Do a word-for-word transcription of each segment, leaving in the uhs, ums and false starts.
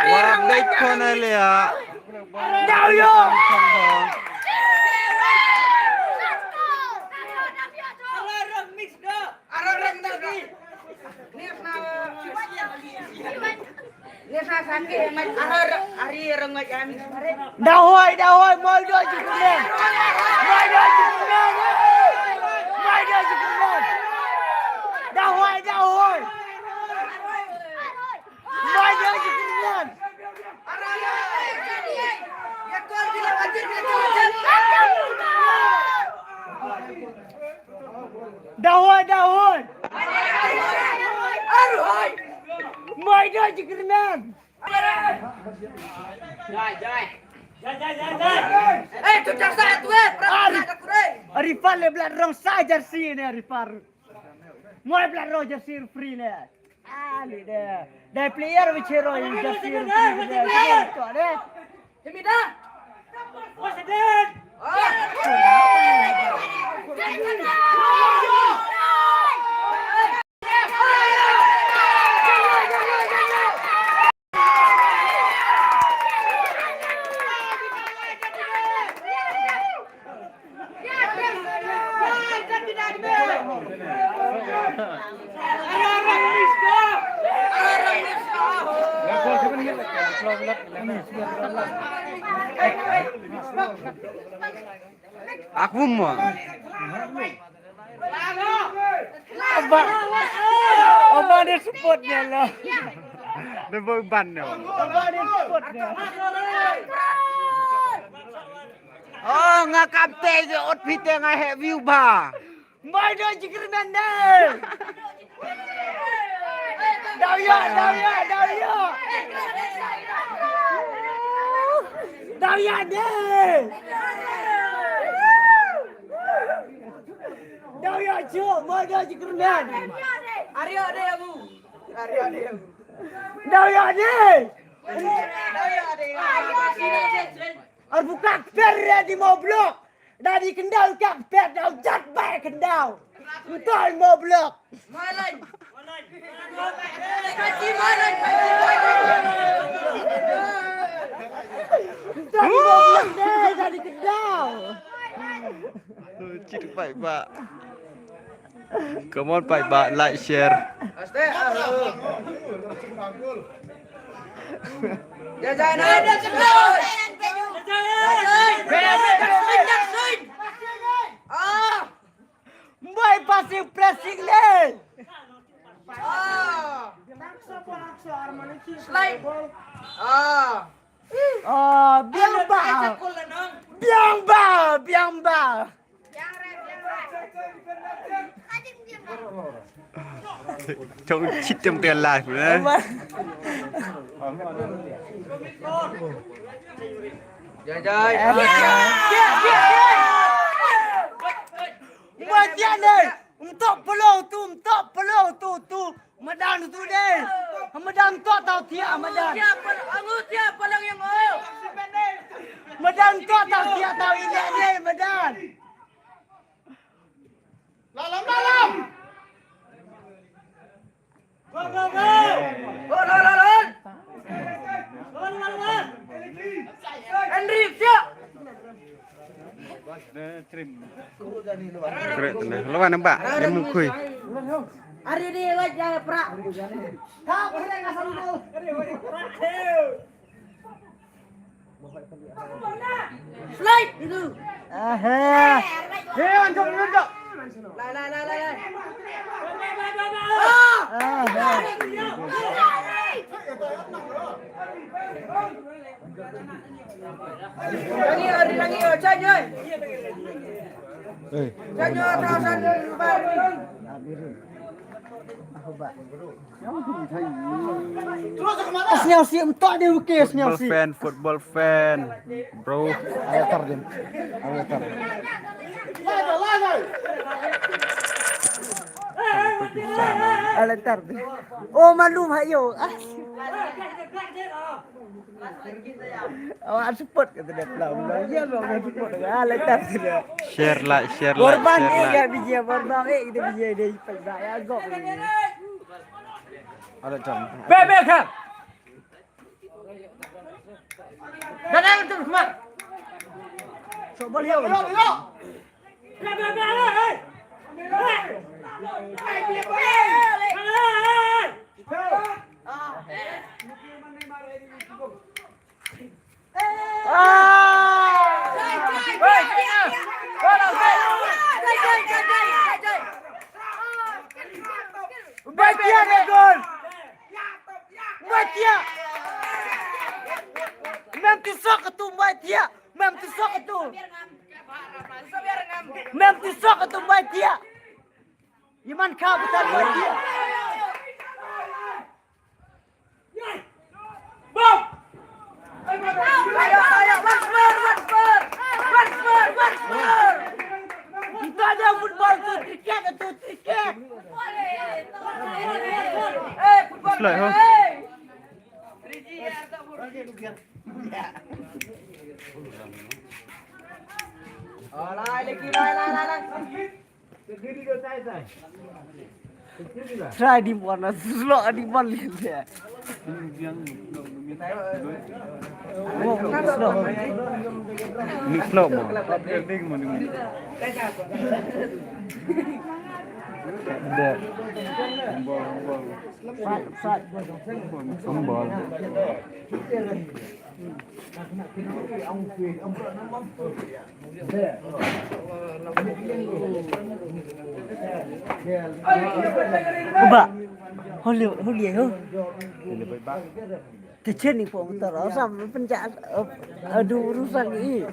Wah, baik kau nak lihat. Jauh yo. Dawhoi, dawhoi, moi dawhoi jingkyrmen. Moi dawhoi jingkyrmen. Moi dawhoi jingkyrmen. Dawhoi, dawhoi. Moi dawhoi jingkyrmen. Dawhoi, dawhoi. Moi dawhoi jingkyrmen. Jai, jai. Jai, jai, jai, jai. Eh, tu dah sah tu, eh. Perang Ari. Sah dah kurang. Ari Far le blat rong sa jersey ne Ari Far. Moi blat rong jersey free ne. Ali de. Dai player bichero jersey free ne. Tu de. Himida. President. Aku mau. Abang, abang dia support dia lah. Dia bawa ban dia. Abang dia support dia. Oh, nga kam te je ot pite nga he view ba. Moi dawhoi jingkyrmen de. Dawhoi, dawhoi, dawhoi. Dawhoi de. Dawhoi chu, moi dawhoi jingkyrmen. Ario de abu. Ario de abu. Dawhoi de. Dawhoi de. Ar buka kper re di mo blok. Da di kendal ka kper da jat ba kendal. Utol mo blok. Malan. Kaji malan, kaji malan. Utol mo blok de da di kendal. Cit pai ba. Come on, pai ba, like, share. Jai, jai, jai. Mbai passing pressing le. Slide. Ah. Ah, biang ba. Biang ba, biang ba. Chong chit tem te live ne. Jai jai. Matian ne. Mtok pelo tu, mtok pelo tu tu. Madan tu deh. Madan tu tau tiak madan. Tiak pel-, angu tiak pelong yang o. Madan tu tau tiak tau ilek deh madan. Lalam, lalam. Go, go, go. Go, go, go, go. Go, go, go. Henry, siap. Great, nah. Lawan nampak? Dia mengkhui. Hari ni, wajah prak. Slide itu. Aha. Hei, anjok, anjok. Lai, lai, lai, lai, lai. Ah. Aha. Sniaw si em tok de, okey, sniaw si. Football fan, football fan, bro. Ayo tar din. Ayo tar. Ayo tar din. Oh, malum hayo. Ah. Awak support kata dia pula. Ya, awak support. Ah, letak dia. Share like, share like, Borban share eh, like. Ya, biji Borban eh, kita biji dia ipai dah ya gok. Ada jam. Be, be, kan. Dah, dah, tu, Mat. Coba lihat. Be, be, be, hey, hey. Hey. Hey, be, be, hey. Hey, hey, hey. Mbai Thiah da gol. Mbai Thiah. Mem tu sok tu Mbai Thiah. Mem tu sok tu. Mem tu sok tu Mbai Thiah. Iman kha betul Mbai Thiah. Kita ada football tu, cricket tu, cricket. Eh, football. Slide, ha? Eh. Oh, lai, lagi, lai, lai, lai, lai. Try di mana? Slot di mana dia? Oh, slot. Ni slot mo. Sat, sat. Sambal. Uba. Holi, holi, ho. Te chen ni pong tar sam penja, eh, adu urusan ni.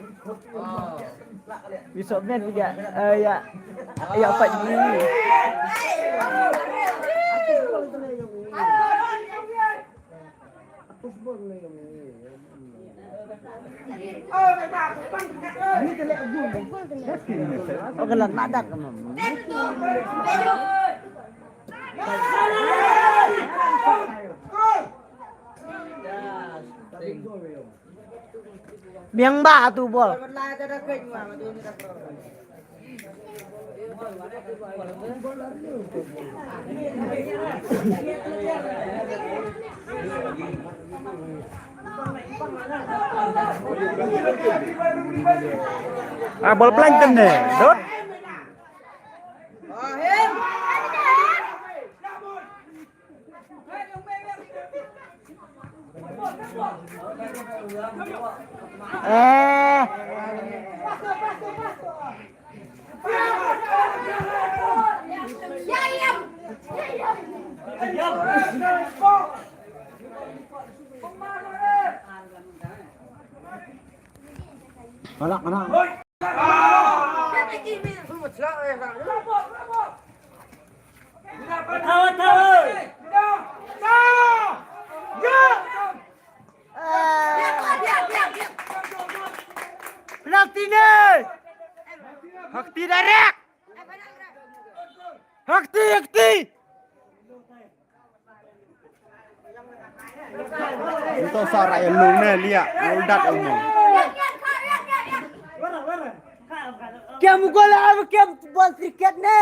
Besok men ya, eh, ya, ya pat ni. Biang ba tu bol. Ah, bol plankton ne, Dot. Eh. Balak mana? Penalti ne. Hakti direct. Hakti, hakti. Ito sa ra ïa lung ne liak, uldat umong. Kiam gol, kiam bol cricket ne.